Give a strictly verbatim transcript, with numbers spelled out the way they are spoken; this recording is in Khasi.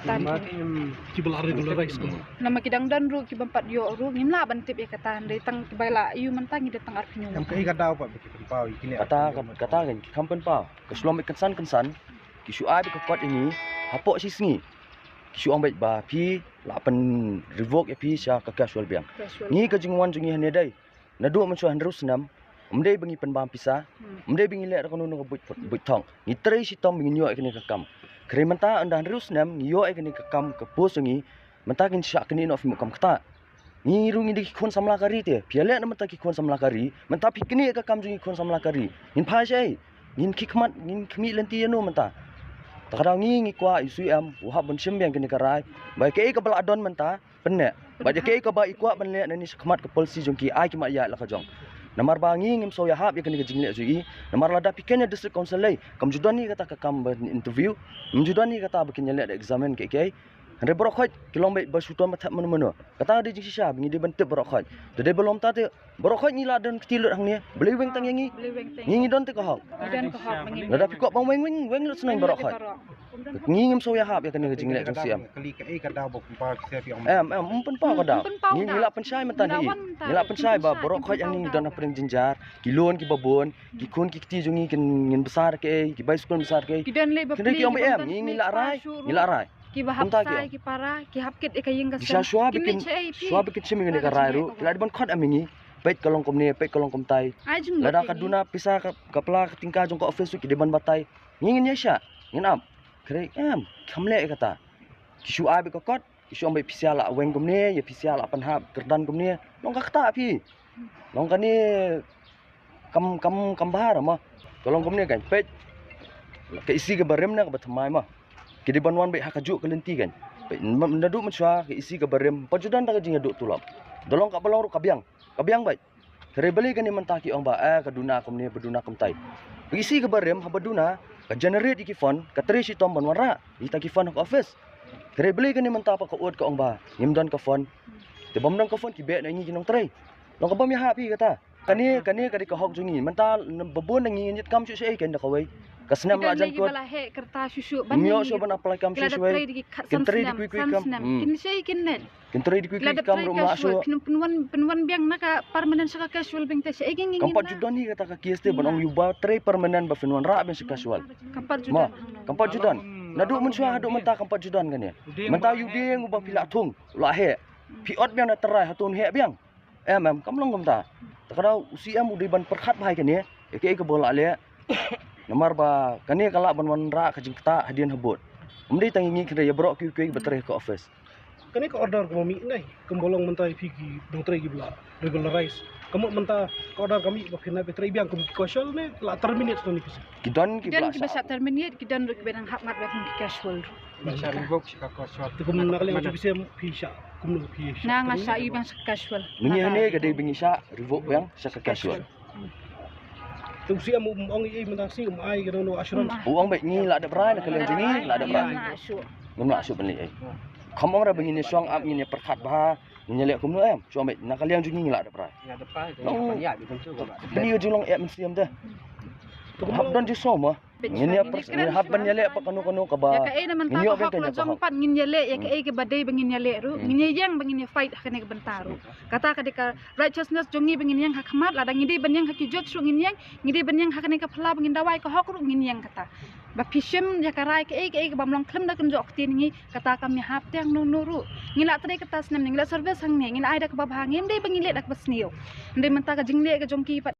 Tan. Ki ba la regularize kumno? Namar ki dang don ruh ki bym pat ïoh ruh, ngim lah ban tip ïa kata, hynrei tang kiba la ïoh mynta ngi dei tang arphew hynñiew. Em, kaei ka daw pat ba ki pynpaw ïa kine? Kata, kata kan ki kham pynpaw. Ka shu long beit kynsan kynsan, ki shu ai beit ka kot ïa ngi hapoh shi sngi. Ki shu ong beit ba phi lah pyn revoke ïa phi sha ka casual biang. Casual. Ngi ka jingwan jong ngi hangne dei, naduh mynshuwa hynriew snem, ym dei ba ngi pynbam pisa, ym dei ba ngi leh da kano kano ka buit, buit thong. Ngi trei shitom ba ngin ïoh ïa kane ka kam. Hynrei mynta ynda hynriew snem ngi ïoh ïa kane ka kam, ka post jong ngi, mynta kin shah kane noh phi mut kam kata. Ngi ruh ngi dei ki khun samla ka ri te. Phi ïaleh na mynta ki khun samla ka ri, mynta phi knieh ïa ka kam jong ngi khun samla ka ri. Ngin phai shaei? Ngin khie khmat, ngin khmih lynti ïano mynta? Ta ka daw ngi, ngi kwah ïa u C M u hap ban shim biang kane ka rai. Ba kaei kaba la don mynta, pynneh. Bad ïa kaei kaba i kwah ban leh nangne shakhmat ka policy jong ki, ai ki ma ïaid la ka jong. Namar ba ngi ngim sngewhap ïa kane ka jingleh jong i. Namar lada phi ken ïa District Council lei, kam ju don hi kata ka kam ban interview. Kam ju don hi kata ba kin ïaleh da examine kaei kaei. Hynrei baroh khoit ki long beit ba shu don ba thep mano mano. Kata dei jingshisha ba ngi dei ban tip baroh khoit. Te dei ba long ta te, baroh khoit ngi la don kti lut hangne. Balei weng tang ïa ngi? Balei weng tang? Ngi, ngi don te ka hok. Ngi don ka hok, ngi. Lada phi kwah ban weng, weng, weng lut sngewbha baroh khoit. Ngi ngim sngewhap ïa kane ka jingleh jong C M. Kali kaei ka daw ba pynpaw ki sep ïa ong. Em, em, ym pynpaw ka daw. Ym pynpaw ka daw. Ngi, ngi la pynshai mynta hi. Ngi la pynshai ba baroh khoit ïa ngi don hapdeng jynjar. Ki lun kiba bun, ki khun ki kti jong ngi kin, ngin bsa da kaei, ki bai skul bsa da kaei. Ki don lei ba pli, ki ong ba em, ngi, ngi la rai, ngi la rai. Kiba hap sai ki para, ki hap kit ïa ka ïing ka sem. Shuwa ba kin, shuwa ba kin shim ïa kane ka rai ruh, ki la dei ban khot em ïa ngi. Peit ka long kumne, peit ka long kumtai. Lada ka duna pisa ka, ka pla ka tyngka jong ka office ruh ki dei ban batai. Ngi ngin ïaishah, ngin ap. Hynrei em, kham leh ïa kata. Ki shu ai beit ka kot, ki shu ong beit phi sha la weng kumne, ïa phi sha la pynhap kyrdan kumne. Long ka kata phi. Long kane kam, kam, kam bha mo. Ka long kumne kan, peit. Ka isi kaba rim ne kaba thymmai mo. Ki dei ban wan beit ha kajuh ka lynti kan. Peit, naduh mynshuwa ka isi kaba rim, ym pat ju don da ka jingïaduh tulop. Da long kaba long ruh ka biang. Ka biang beit. Hynrei balei kane mynta ki ong ba, eh, ka duna kumne, ba duna kumtai. Ka isi kaba rim, haba duna, ka generate ïa ki fund, ka trei shitom ban wanrah ïa kita ki fund ha ka office. Hynrei balei kane mynta pat ka ud ka ong ba ngim don ka fund. Te bym don ka fund ki beh na ngi ki nongtrei. Long kaba ym ïahap hi kata. Kane, kane ka dei ka hok jong ngi. Mynta ba bun na ngi ngin ïit kam shuh shuh ei, ken da kawei. Ka snem la jan kut. Ym ïoh shuh ban apply kam shuh shuh ei. Kin trei da kiwei kiwei kam. Kin shei kin leit. Kin trei da kiwei kiwei kam ruh ym lah shuh. Pynwan, pynwan biang na ka permanent sha ka casual biang te, shaei ngi, ngi. Kam pat ju don hi kata ka case te ban ong ïa uba trei permanent ba phin wanrah biang sha casual. Kam pat ju don. Kam pat ju don. Naduh mynshuwa haduh mynta kam pat ju don kane. Mynta ïa u dieng uba phi la thung, u la heh. Phi ot biang na trai, hato un heh biang? Em, em, kam long kumta. Ta ka daw u C M u dei ban pyrkhat bha ïa kane, ïa kaei kaba u la leh. Namar ba kane ka lah ban wanrah ka jingktah hadien habud. Ym dei tang ïa ngi, ka dei ïa baroh kiwei kiwei ba trei ha ka office. Kane ka order kaba mih ne, kaba long mynta ïa phi ki nongtrei kiba la regularize. Ka mut mynta ka order ka mih ba phin nang phi trei biang kum ki casual ne la terminate tang ne ki sha? Ki don kiba la shah terminate, ki don ruh kiba dang hap ngat ba kum ki casual ruh. Ba shah revoke sha ka casual. Te kum na ka liang jong phi sha, phi sha kumno phi sha? Nga, nga shah ïa biang sha ka casual. Ngi hangne ka dei ba ngi shah revoke biang sha ka casual. Te u C M um ong ei ei mynta shi, um ai ka dang no assurance. U ong beit ngi la dep rai, na ka liang jong ngi la dep rai. Ngim lah shuh. Ngim lah shuh ban leh ei. Kham ong ra ba ngin ïa shong ap, ngin ïa pyrkhat bha, ngin ïa leh kumno em. Shu ong beit na ka liang jong ngi la dep rai. Bni ka jinglong ep mynsiem te. Hap don jingsngew mo. Ngin ïa pyrkhat, ngin hap ban ïaleh pat kano kano kaba ngin ïoh biang ka jong pat ngin ïaleh ïa kaei kaba dei ba ngin ïaleh ruh. Ngin ïa ïeng ba ngin ïa fight ha kane ka bynta ruh. Kata ka dei ka righteousness jong ngi ba ngin ïeng ha khmat, lada ngi dei ban ïeng ha ki judge ruh ngin ïeng, ngi dei ban ïeng ha kane ka pla ba ngin dawa ïa ka hok ruh ngin ïeng kata. Ba phi shim ïa ka rai kaei kaei kaba ym long khlem da kynjoh ktien ngi, kata kam ïahap te hangno hangno ruh. Ngi la trei kata snem ne, ngi la service hangne, ngi la ai da kaba bha, ngim dei ba ngi leh da kaba sniew. Hynrei mynta ka jingleh ka jong ki pat